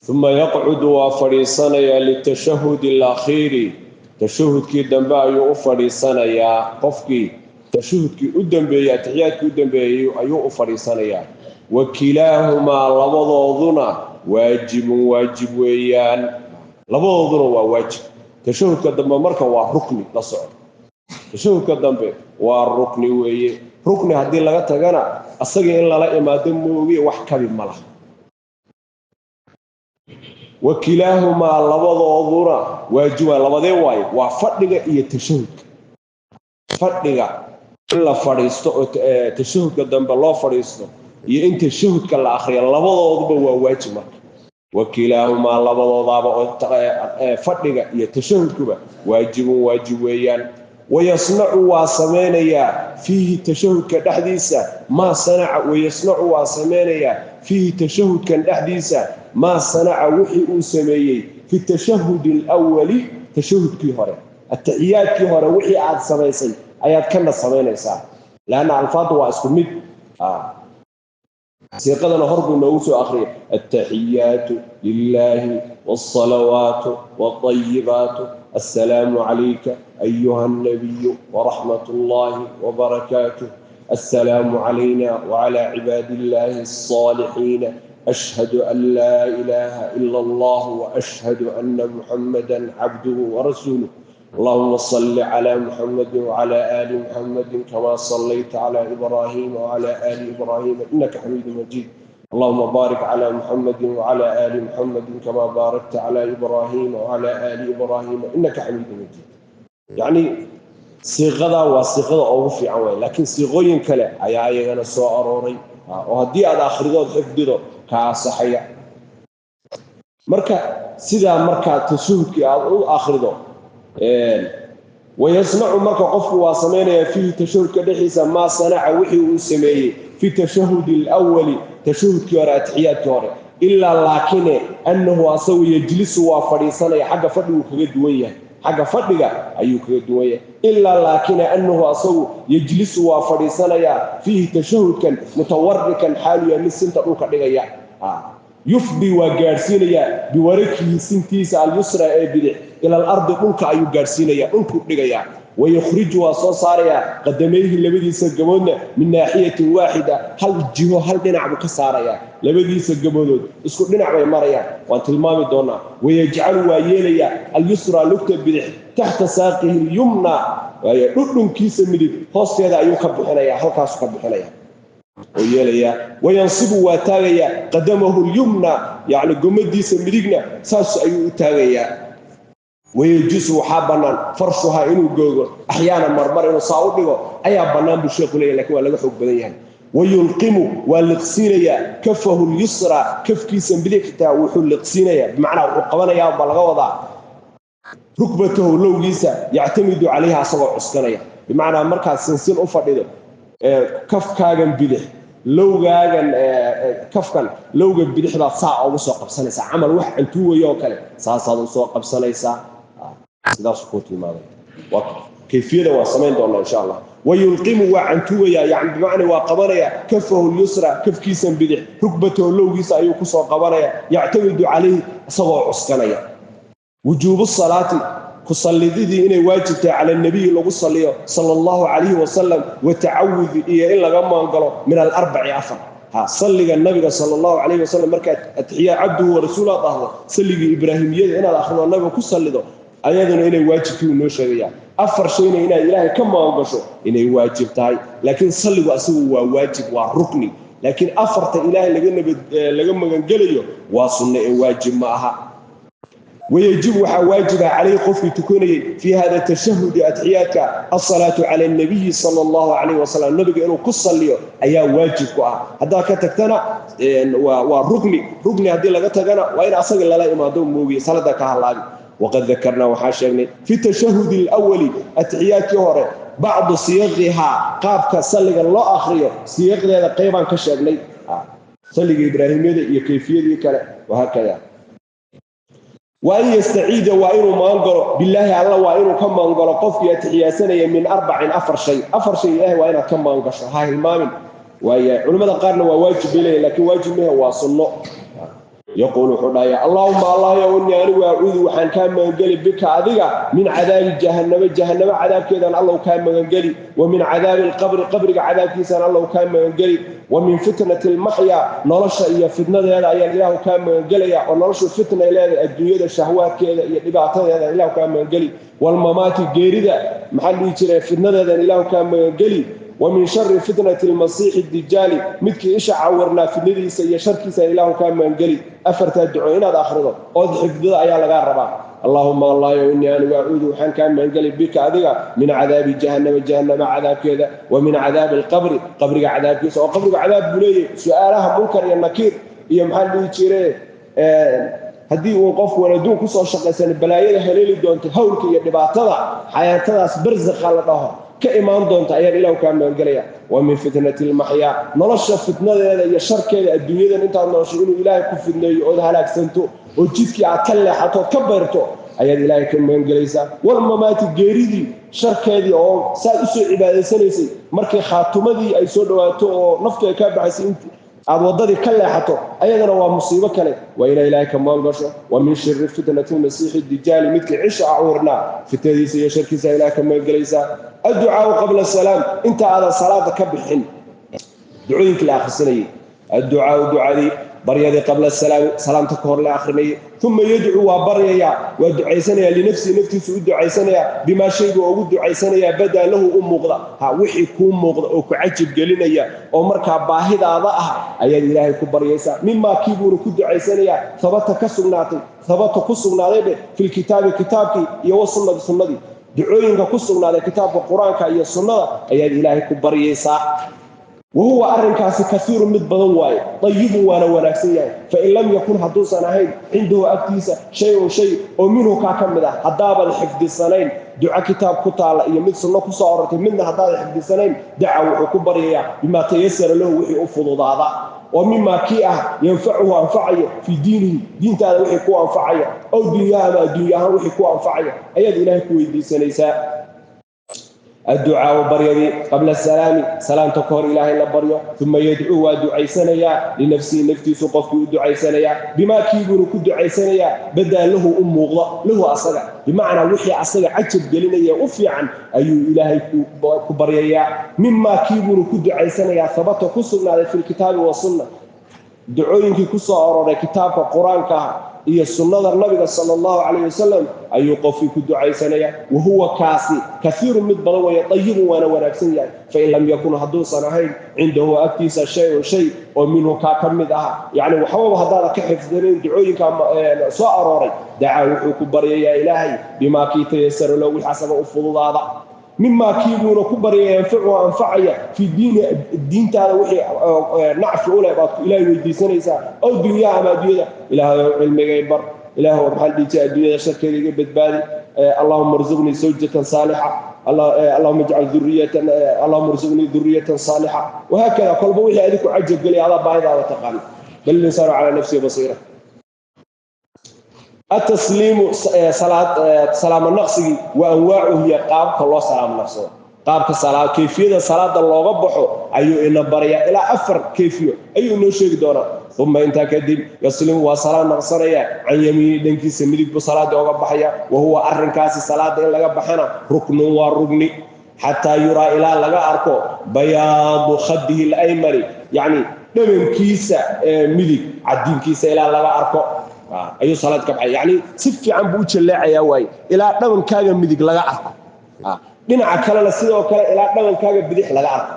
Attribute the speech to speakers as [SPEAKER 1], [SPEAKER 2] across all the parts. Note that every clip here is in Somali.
[SPEAKER 1] Uma yaqcudu, waa fadhiisanayaa, litashahudi alakhiiri, tashahudkii dambe ayuu u fadhiisanayaa. Qofkii tashahudkii u dambeeyey, atixiyaadkii u dambeeyey ayuu u fadhiisanayaa. Wa kilaahumaa, labadooduna, waajibun, waajib weeyaan. Labadooduna waa waajib. Tashahudka dambe marka waa rukni, la socdo. Tashahudka dambe waa rukni weeye. Rukni haddii laga tagana, asaga in lala imaado moogiye wax kabi ma laha. Wa kilaahumaa, labadooduna waajiba. Labadee waaye? Waa fadhiga iyo tashahudka. Fadhiga in la fadhiisto oo tashahudka dambe loo fadhiisto iyo in tashahudka la akhriyo, labadooduba waa waajib. Marka wa kilaahumaa, labadoodaaba oo fadhiga iyo tashahudkuba, waajibun, waajib weeyaan. Wayasnacu, waa sameynayaa, fiihi, tashahudka dhexdiisa, maa sanaca. Wayasnacu, waa sameynayaa, fiihi, tashahudkan dhexdiisa, maa sanaca, wixii uu sameeyey, fi tashahudi alwali, tashahudkii hore, atixiyaadkii hore. Wixii aad samaysay ayaad kana samaynaysaa, leanna alfaaddu waa isku mid. Siiqadana hor buu noogu soo akhriyay: attaxiyaatu lilaahi waalsalawaatu waalayibaatu, assalaamu calayka ayuha alnabiyu waraxmat ullaahi wabarakaatuh, assalaamu calayna wacala cibaadi illaahi alsaalixiina, ashhadu an laa ilaaha ila allah waashhadu ana muxamada cabduhu warasuuluh, allahuma salli cala muxamadi wacala aali muxamadi kama sallayta cala ibraahima wacala aali ibraahima inaka xamiidu majiid, allahuma baarik cala muxamadi wacala aali muxamadi kama baarakta cala ibraahima wacala aali ibraahima inaka xamiidu majiid. Yacni siiqadaa waa siiqada ugu fiican waay, laakiin siiqooyin kale ayaa iyagana soo arooray oo haddii aad akhridood xifdido kaa asaxaya. Marka sidaa markaa tashahudkii aad u akhrido, wayasnacu, marka qofku waa samaynayaa, fiihi, tashahudka dhexdiisa, maa sanaca, wixii uu sameeyey, fi tashahudi alwali, tashahudkii hore, atixiyaadkii hore. Ilaa laakine annahu, asagu, yejlisu, waa fadhiisanaya. Xagga fadhiguu kaga duwan yahay, xagga fadhiga ayuu kaga duwan yahay. Ilaa laakine annahu, asagu, yejlisu, waa fadhiisanayaa, fiihi, tashahudkan, mutawarikan, xaalu yahay mid sinta dhulka dhigaya. Yufdi, waa gaadhsiinayaa, biwarakihi, sintiisa, alyusra, ee bidix, ila alardi, dhulka ayuu gaadhsiinaya, dhulkuu dhigayaa. Wayukhriju, waa soo saarayaa, qadamayhi, labadiisa gaboodna, min naaxiyatin waaxida, hal jiho, hal dhinac buu ka saarayaa. Labadiisa gaboodood isku dhinac bay marayaan, waan tilmaami doonaa. Wayajcalu, waa yeelayaa, alyusra, lugta bidix, taxta saaqihi lyumna, waayo dhudhunkiisa midig hoosteeda ayuu ka bixinaya, halkaasuu ka bixinaya oo yeelayaa. Wayansibu, waa taagayaa, qadamahu lyumna, yacni gomadiisa midigna saas ayuu u taagayaa. Wayajuusu, waxaa bannaan, farshuhaa, inuu googo, axyaana, marmar inuu saa u dhigo ayaa bannaan buu sheekhu leeyahy, lakin waa laga xoog badan yahay. Wayulqimu, waa liqsiinayaa, kafahu lyusra, kafkiisa midigta wuxuu liqsiinayaa, bimacnaa wuxuu qabanayaa baa laga wadaa, rukbatahu, lowgiisa, yactamidu calayha, asagoo cuskanaya. Bimacnaa markaad sinsin u fadhido, kafkaagan bidix, lowgaagan, kafkan lowga bidix baad saa ugu soo qabsanaysaa, camal wax cantuuwayo oo kale saasaad u soo qabsanaysaa. Sidaasuu kuu tilmaamay. Waa kayfiyada, waa samayn doonaa insha Allah. Wayulqimu, waa cantuugayaa, yani bimacnaa waa qabanaya, kafahu lyusra, kafkiisan bidix, rukbatahu, lowgiisa ayuu kusoo qabanaya, yactamidu calayhi, isagoo cuskanaya. Wujuubu salaati, ku sallididii inay waajib tahay, cala nabiyi lagu salliyo, sala allahu calayhi wasalam, wa tacawudi, iyo in laga maangalo, min alarbaci, afar. Ha salliga nabiga sala allahu calayhi wasalam, markaad atixiyaa cabduhu wa rasuulu dhahdo, salligii ibraahimiyada inaad akhrido, nabiga ku sallido, ayaduna inay waajibkii uu noo sheegaya. Afar shayna inaad Ilaahay ka maangasho inay waajib tahay, laakiin salligu asagu waa waajib, waa rukni, laakiin afarta Ilaahay laga nabad laga magangelayo waa sunno ee waajib ma aha. Wayajib, waxaa waajiba, calayhi, qofkii tukanayay, fii hada tashahudi, atixiyaadka, asalaatu cala nabiyi sala allahu calayhi wasalam, nabiga inuu ku salliyo ayaa waajib ku ah. Haddaad ka tagtana waa rukni. Rukni haddii laga tagana waa in asaga lala imaado moogiye salada ka halaabi. Waqad dakarnaa, waxaa sheegnay, fi tashahudi alawali, atixiyaadkii hore, bacdu siyaqihaa, qaabka salliga loo akhriyo siyaqdeeda qaybaan ka sheegnay, salliga ibraahimiyada iyo kayfiyadii kale, wahaakada. Wa an yastaciida, waa inuu maangalo, bilaahi, Alla waa inuu ka maangalo qofkii atixiyaasanaya, min arbacin, afar shay. Afar shay Ilaahay waa inaad ka maangasho, ha hilmaamin. Waaya culimmada qaarna waa waajib bay leeyihin, lakiin waajib mehe, waa sunno. Yaquulu wuxuu dhahaya: "Allaahuma, Allahyow, innii anigu acuudu, waxaan kaa magangeli, bika, adiga, min cadaabi jahannama, jahannamo cadaabkeedaan Allow kaa magangeli, wa min cadaabi alqabri, qabriga cadaabkiisaan Allow kaa magangeli, wa min fitnati almaxya, nolosha iyo fitnadeeda ayaan Ilaahu kaa magangelaya, oo noloshu fitnay leedahay, adduunyada shahwaadkeeda iyo dhibaatadeeda Ilaahu kaa magangeli, walmamaati, geerida, maxaa dhihi jiray, fitnadeedan Ilaahu kaa magangeli, wa min shari fitnati almasiixi dijaali, midkii isha cawirnaa fitnadiisa iyo sharkiisa Ilaahu kaa magangeli." Afartaa duco inaad akhrido ood xifdido ayaa lagaa rabaa. "Allaahuma, Allahyow, innii anigu acuudu, waxaan kaa magangeli, bika, adiga, min cadaabi jahannama, jahannama cadaabkeeda, wa min cadaabi alqabri, qabriga cadaabkiisa," oo qabrigu cadaab buu leeyahy, su-aalaha Munkar iyo Nakiir iyo, maxaa dhihi jire, haddii uu qofku adduun kusoo shaqaysan, balaayada haleeli doonta, hawlka iyo dhibaatada xayaatadaas barsakha la dhaho ka imaan doonta ayaan Ilahu kaa magangelaya. "Wa min fitnati almaxyaa," nolosha fitnadeeda iyo sharkeeda, adduunyadan intaad nolosho inuu Ilaahay ku fidneeyo ood halaagsanto oo jidkii aad ka leexato ood ka bayrto ayaad Ilaahay ka magangelaysaa. "Walmamaati," geeridii sharkeedii, oo saad usoo cibaadaysanaysay markii khaatumadii ay soo dhowaato oo naftu ay kaa baxaysay in aad waddadii ka leexato, ayadana waa musiibo kale, waa inaa Ilaahay ka magan gasho. "Wa min shiri fitnati lmasiixi dijaali," midkii cisha acuurnaa fitnadiisa iyo sharkiisa Ilahay ka magangelaysaa. Adducaau qabla asalaam, inta aadan salaada ka bixin ducooyinkii la akhrisanayay. Adducaau, ducadii, baryadii, qabla asalaami, salaamta ka hor la akhrinayay. Uma yadcuu, waa baryayaa, waa ducaysanayaa, linafsihi, naftiisu u ducaysanayaa, bimaa, shayga ugu ducaysanayaa, badaa lahu, u muuqda. Ha wixii kuu muuqda oo ku cajib gelinaya oo markaa baahidaada ah ayaad Ilaahay ku baryaysaa. Mimaa kiibuuna ku ducaysanayaa, habata ka sugnaatay, habata ku sugnaaday dheh, filkitaabi, kitaabkii, iyo wasunnati, sunnadii. Ducooyinka ku sugnaaday kitaabka Qur-aanka iyo sunnada ayaad Ilaahay ku baryaysaa. Wahuwa, arrinkaasi, kaiirun, mid badan waaye, dayibun, waana wanaagsan yahay. Fain lam yakun, hadduusan ahayn, cindahu, agtiisa, shay-un, shay oo minhu, kaa ka mid ah, haddaabaad xifdisanayn duco kitaab ku taalla iyo mid sunno ku soo arortay midna haddaadan xifdisanayn, daca, wuxuu ku baryayaa, bimaa tayasara lahu, wixii u fududaada oo mimaa kii ah, yanfacuhu, anfacaya, fii diinihi, diintaada wixii ku anfacaya, ow dunyaha, ama adduunya ahaan wixii ku anfacaya ayaad Ilaahay ku weydiisanaysaa. Adducaau, baryadii, qabla asalaami, salaamta ka hor Ilaahay la baryo. Uma yadcuu, waa ducaysanayaa, linafsihi, naftiisu qofkii u ducaysanayaa, bimaa kiibuuna ku ducaysanayaa, badaa lahu, u muuqdo, lahu, asaga, bimacnaa wixii asaga cajab gelinaya u fiican ayuu Ilaahay ku baryayaa. Mimaa kiibuuna ku ducaysanayaa, habata, ku sugnaaday, fi lkitaabi wasunna, ducooyinkii ku soo aroray kitaabka Qur-aanka ah iyo sunnada Nabiga sala Allahu calayh wasalam ayuu qofkii ku ducaysanayaa. Wahuwa, kaasi, kaiirun, mid badan weeye, dayibun, waana wanaagsan yahay. Fain lam yakun, hadduusan ahayn, cindahu, agtiisa, shay-un, shay oo minhu, kaa ka mid ah, yacni waxbaba haddaada ka xifdanayn ducooyinka soo arooray, dacaa, wuxuu ku baryayaa Ilaahay, bimaa kii tayasara lahu, wixii asaga u fududaada, mimaa kiibuuna ku baryaya, yanfacuhu, anfacaya, fii diini, diintaada wixii nacfi u leh baad Ilaahay weydiisanaysaa, ow dunyaha, ama adduunyada. Ilaahayow, cilmigay bar, Ilaahw, maxaa dhihi jiray, adduunyada sharkeeda iga badbaadi, "Allahuma arzuqnii zawjatan saalixa, allahuma ijcal duriyatan, allahuma arzuqnii duriyatan saalixa," wahaakada. Kolba wixii adiku cajab gelaya, adaa baahidaada taqaana. Bal insaanu calaa nafsihi basiira. Atasliimu, salaamo naqsigii, wa anwaacuhu, iyo qaabka loo salaamo naqsado, qaabka kayfiyada salaada looga baxo ayuu ina barayaa. Ilaa afar kayfiyo ayuu inoo sheegi doonaa. Uma, intaa kadib, yaslimu, waa salaam naqsanaya, can yamiini, dhankiisa midig buu salaada oga baxaya. Wa huwa, arrinkaasi, salaada in laga baxana, ruknun, waa rugni. Xataa yuraa, ilaa laga arko, bayaadu khadihi alaymani, yacni dhabankiisa midig cadiinkiisa ilaa laga arko ayuu salaad ka baxay. Yacni si fiican buu u jalleecayaa waaye ilaa dhabankaaga midig laga arko, dhinaca kalena sidoo kale ilaa dhabankaaga bidix laga arko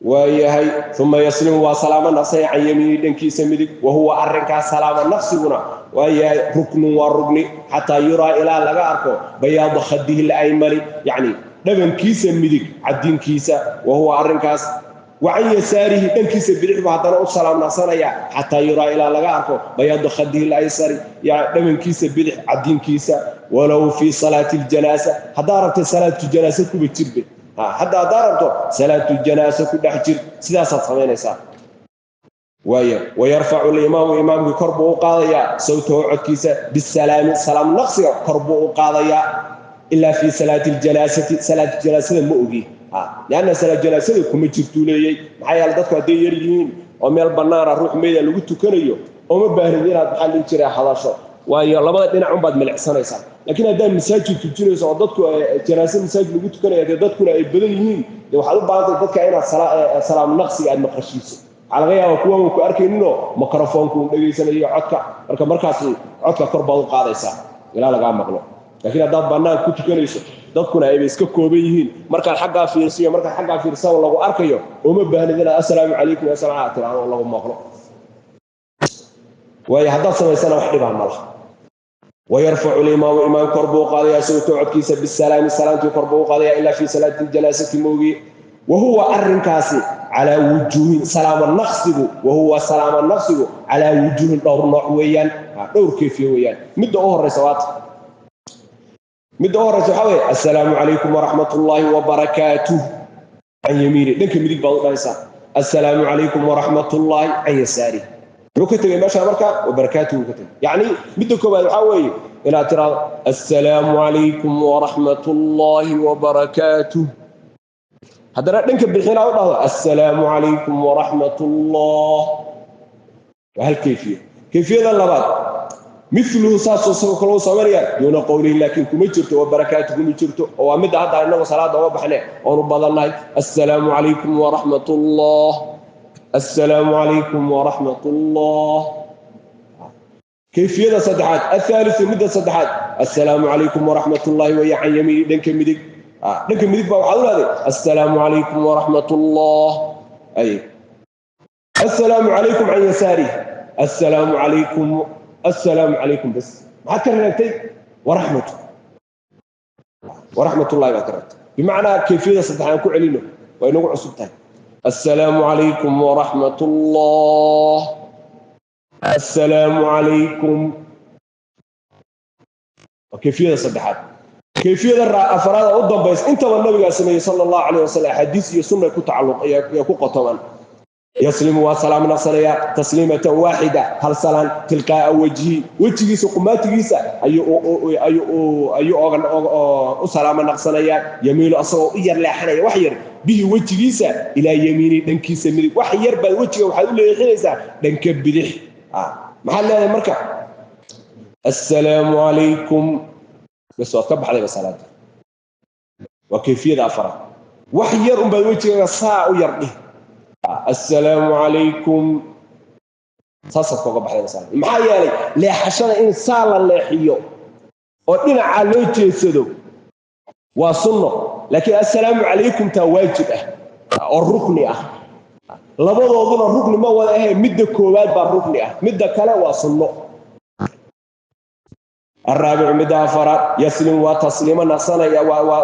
[SPEAKER 1] waayahay. Uma yaslimu, waa salaamo naqsaya, can yamiini, dhankiisa midig. Wahuwa, arrinkaas salaamo naqsiguna waayahay, ruknun, waa rugni. Xataa yuraa, ilaa laga arko, bayaadu khadihi alaymani, yacni dhabankiisa midig cadiinkiisa. Wahuwa, arrinkaas. Wa can yasaarihi, dhankiisa bidix buu haddana u salaam naqsanaya. Xataa yuraa, ilaa laga arko, bayaadu khadihi alaysari, dhabankiisa bidix cadiinkiisa. Walow fii salaati aljanaasa, haddaa rabtay salaatu janaasa kuba jirbe, hadda haddaa rabto salaatu janaasa ku dhex jir, sidaasaad samaynaysaa waaya. Wayarfacu alimaamu, imaamkii kor buu u qaadayaa, sawtahu, codkiisa, bisalaami, salaam naqsiga kor buu u qaadayaa. Ilaa fii salaati aljanaasati, salaatu janaasada ma ogi, lianna salaat janaasada kuma jirtuu leeyey. Maxaa yeele dadku hadday yar yihiin oo meel bannaana ruux meyda lagu tukanayo, ooma baahnid inaad maxaa dhihi jiray hadasho, waayo labada dhinac unbaad milicsanaysaa. Laakiin haddaad masaajid tujinayso oo dadku janaase masaajid lagu tukanaya, dee dadkuna ay badan yihiin, dee waxaad u baahantay dadka inaad salaam naqsiga aad maqashiiso. Waxaa laga yaabaa kuwan ku arkayninoo mikrofoonku un dhegaysanayo codka, marka markaasi codka kor baad u qaadaysaa ilaa lagaa maqlo. Laakiin haddaad bannaan ku tukanayso, dadkuna ayba iska kooban yihiin, markaad xaggaa fiirsiyo markaad xaggaa fiirsaba lagu arkayo, uma baahnid inaad assalaamu calaykum asalaam aad tiraahdo oo lagu maqlo. Waayo haddaad samaysana wax dhibaa ma laha. ويرفع الإمام إمام كربو قاضي سوت عدكيس بالسلام سلامتي كربو قاضي إلا في صلاة الجنازة موجي. وهو أرنكاسي على وجوه سلام النقص، وهو سلام النقص على وجوه دور نوعيا دور كيفيا. مد أهر رسوات مد أهر رسوات السلام عليكم ورحمة الله وبركاته عن يميني لك مديك بعض الناس السلام عليكم ورحمة الله عن يساري وكتب ماشي بركة وبركاته وكتب. يعني بدكم الحوي إلى ترى السلام عليكم ورحمة الله وبركاته. هذا دنك بالحين السلام عليكم ورحمة الله. وهالكيفية كيفية اللبات مثله ساس وسوكلو سمريا دون قوله لكن كم جرت وبركاته كم جرت ومد هذا انه صلاة وبحنا ونبضلنا السلام عليكم ورحمة الله السلام عليكم ورحمة الله. كيفية صدحات الثالث مدة صدحات السلام عليكم ورحمة الله ويا عن يمين دنك مدك دنك مدك بقى هذا السلام عليكم ورحمة الله أي السلام عليكم عن يساري السلام عليكم السلام عليكم بس ما كررتي ورحمة ورحمة الله وبركاته. بمعنى كيفية صدحان كعلينه وإنه عصبتها السلام عليكم ورحمة الله السلام عليكم. وكيفية صدحات كيفية أفراد أضم بس أنت والنبي صلى الله عليه وسلم حديث يسنة كتعلق يكون قطما يسلم وسلام نصريا تسليمة واحدة هل سلام تلقاء وجهي وجهي سقماتيسا أي أي أي سلام نصريا يميل أصله ير لحنا وحير به وجهيسا إلى يميني دنكيسا مدي وحير بوجهه وحيقول له يحيسا دنك بدح محل هذا المركب السلام عليكم بس واتبع عليه بسلام وكيفية أفراد وحير بوجهه ساعة ويرده السلام عليكم ساسد فوق بحر سلام maxaa yeelay leexashada in saala leexiyo oo dhinaca loo jeedsado waa sunno, laakiin assalaamu calaykum ta waajib ah oo rukni ah. Labadooduna rukni ma wada ahe, midda koowaad baa rukni ah, midda kale waa sunno. الرابع مدافرة يسلم وتسليم نقصنا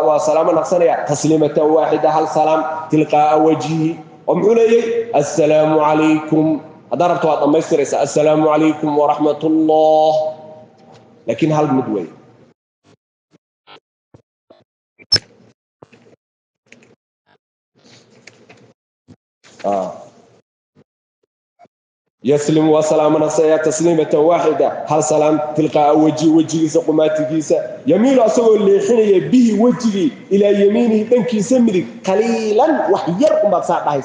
[SPEAKER 1] وسلام نقصنا تسليمة واحدة هل سلام تلقاء وجهه ومحولي السلام عليكم هذا ربطوا السلام السلام عليكم ورحمة الله. لكن هل مدوي يسلم وسلام نصيا تسليمة واحدة هل سلام تلقاء وجهي وجهي سقماتيسا يميل أسوأ اللي حين به وجهي إلى يمينه دنكي سمري قليلا وحير ما صار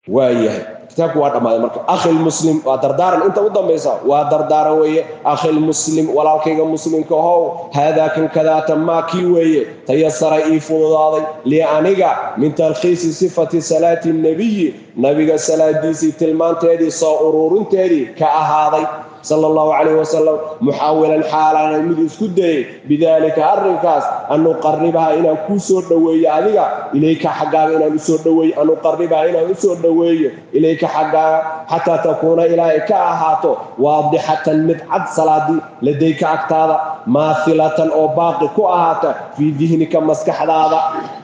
[SPEAKER 1] waayahay kitaabku waa dhamaaday. Marka akhil muslim waa dardaaran inta u dambaysa waa dardaaran weeye. Akhil muslim walaalkayga muslimka ahow, haadaa kan kadaata maa kii weeye tayasara ii fududaaday li aniga min talkhiisi sifati salaati nabiyi nabiga salaadiisii tilmaanteedii soo ururinteedii ka ahaaday صلى الله عليه وسلم محاولا حالا mid isku dayay bidalika arrinkaas an nuqarribaha inaan ku soo dhaweeyo adiga ilayka xaggaaga inaan u soo dhaweeyo an nuqarribaha inaan u soo dhaweeyo ilayka xaggaaga xataa takuuna ilaa ay ka ahaato waadixatan mid cad salaadii ladayka agtaada maathilatan oo baaqi ku ahaata fii dihnika maskaxdaada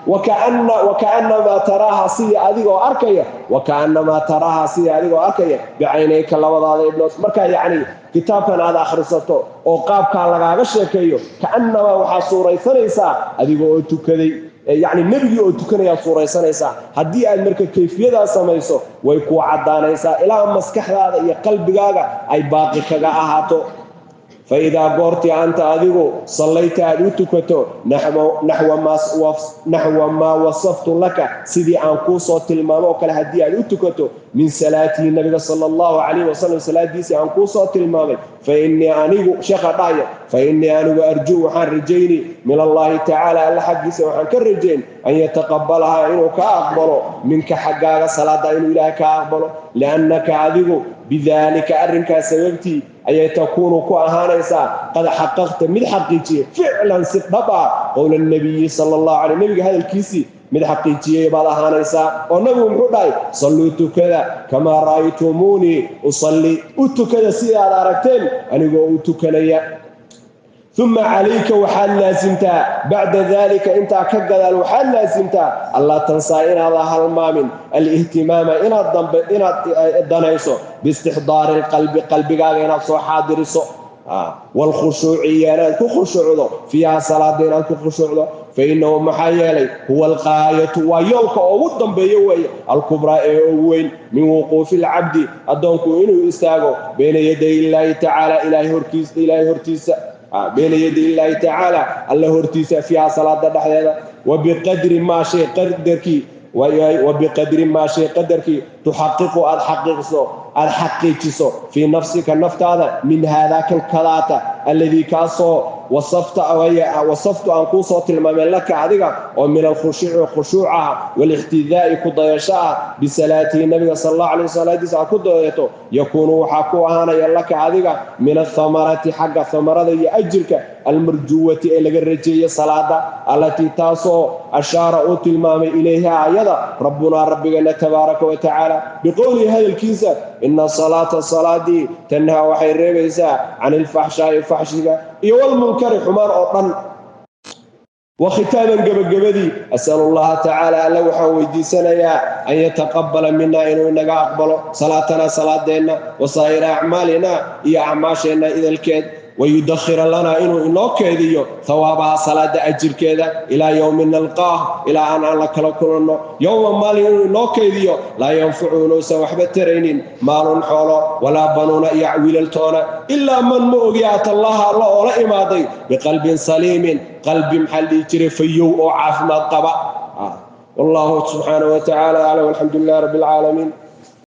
[SPEAKER 1] وكأنما تراها سي adigoo arkaya وكأنما تراها سي adigoo arkaya bicaynayka labadaada ibnood. Marka yacni kitaabkan aad akhrisato oo qaabkaa lagaaga sheekeeyo kaannamaa waxaa suuraysanaysaa adigoo oo tukaday, yacni nebigii oo tukanayaa suuraysanaysaa. Haddii aad marka kayfiyadaa samayso way kuu caddaanaysaa ilaa maskaxdaada iyo qalbigaaga ay baaqi kaga ahaato. Fa idaa goortii anta adigu sallayta aad u tukato naxwa maa wasaftu laka, sidii aan kuu soo tilmaamo oo kale haddii aad u tukato min salaatihi nabiga sala allahu calayhi wasalam salaadiisii aan kuu soo tilmaamay, fa innii anigu, sheekha dhahaya, fa innii anigu arjuu waxaan rajayni min allaahi tacaala, alla xaggiisa waxaan ka rajayn, an yataqabalahaa inuu ka aqbalo, minka xaggaaga salaada inuu ilaahay ka aqbalo, liannaka adigu bidaalika arrinkaas sababtii ayay takuunu ku ahaanaysaa qad xaqaqta mid xaqiijiyey ficlan si dhab ah qowla nabiyi sala allahu calay, nebiga hadalkiisii mid xaqiijiyey baad ahaanaysaa. Oo nabigu muxuu dhahay? Salluu tukada kamaa ra'aytumuunii usalli, u tukada sidaad aragteen anigoo u tukanaya. Uma calayka waxaad laasimtaa bacda daalika, intaa ka gadaal waxaad laasimtaa, allaa tansaa inaadan halmaamin, alihtimaama inaad dambe inaad danayso, biistixdaari alqalbi qalbigaaga inaad soo xaadiriso, waalkhushuuci iyo inaad ku khushuucdo, fiiha salaada inaad ku khushuucdo. Fa innahu maxaa yeelay huwa alqaayatu waa yoolka ugu dambeeyo weeye, alkubraa ee ugu weyn, min wuquufi alcabdi addoonku inuu istaago, bayna yaday illaahi tacaala ilaahay horkiisa, ilaahay hortiisa, bayna yaday illaahi tacaala alla hortiisa, fiiha salaada dhexdeeda. Wabiqadri maa shay qadarkii, wabiqadri maa shay qadarkii, tuxaqiqu aad xaqiiqso, aad xaqiijiso, fii nafsika naftaada, min haadaa kan kadaata, alladii kaasoo wasafta wasaftu aan kuu soo tilmaamay, laka adiga, oo min alkhushuuci khushuuc ah, waalixtidaa'i ku dayasho ah, bisalaatihi nabiga sala allahu alayh salaadiisa aad ku dayato, yakuunu waxaa ku ahaanaya, laka adiga, min athamarati xagga thamarada iyo ajirka, almarjuwati ee laga rajeeyo salaada, allatii taasoo ashaara uu tilmaamay, ilayha ayada, rabbunaa rabbigana tabaaraka wa tacaala, biqowlihi hadalkiisa: ina salaata salaadii tanhaa waxay reebaysaa, can ilfaxshaa'i faxshiga iyo walmunkari xumaan oo dhan. Wa khitaaman gebagabadii, asalu allaha tacaala alla waxaan weydiisanayaa, an yataqabala mina inuu inaga aqbalo, salaatanaa salaadeenna, wa saa'ira acmaalina iyo acmaasheenna idalkeed, wayudakhira lanaa inuu inoo keediyo, hawaabaha salaada ajirkeeda, ilaa yowmi nalqaah ilaa aan aan la kala kulanno, yowma maalin inuu inoo keediyo, laa yanfacu inuusan waxba taraynin, maalun xoolo, walaa banuuna iyo wiilaltoona, ilaa man ma ogi atallaha alla oo la imaaday, biqalbin saliimin qalbi maxaa la dhihi jiray fayow oo caafimaad qaba. Wallahu subxaanahu wa tacaala aclam, alxamdu lilah rabbi alcaalamiin.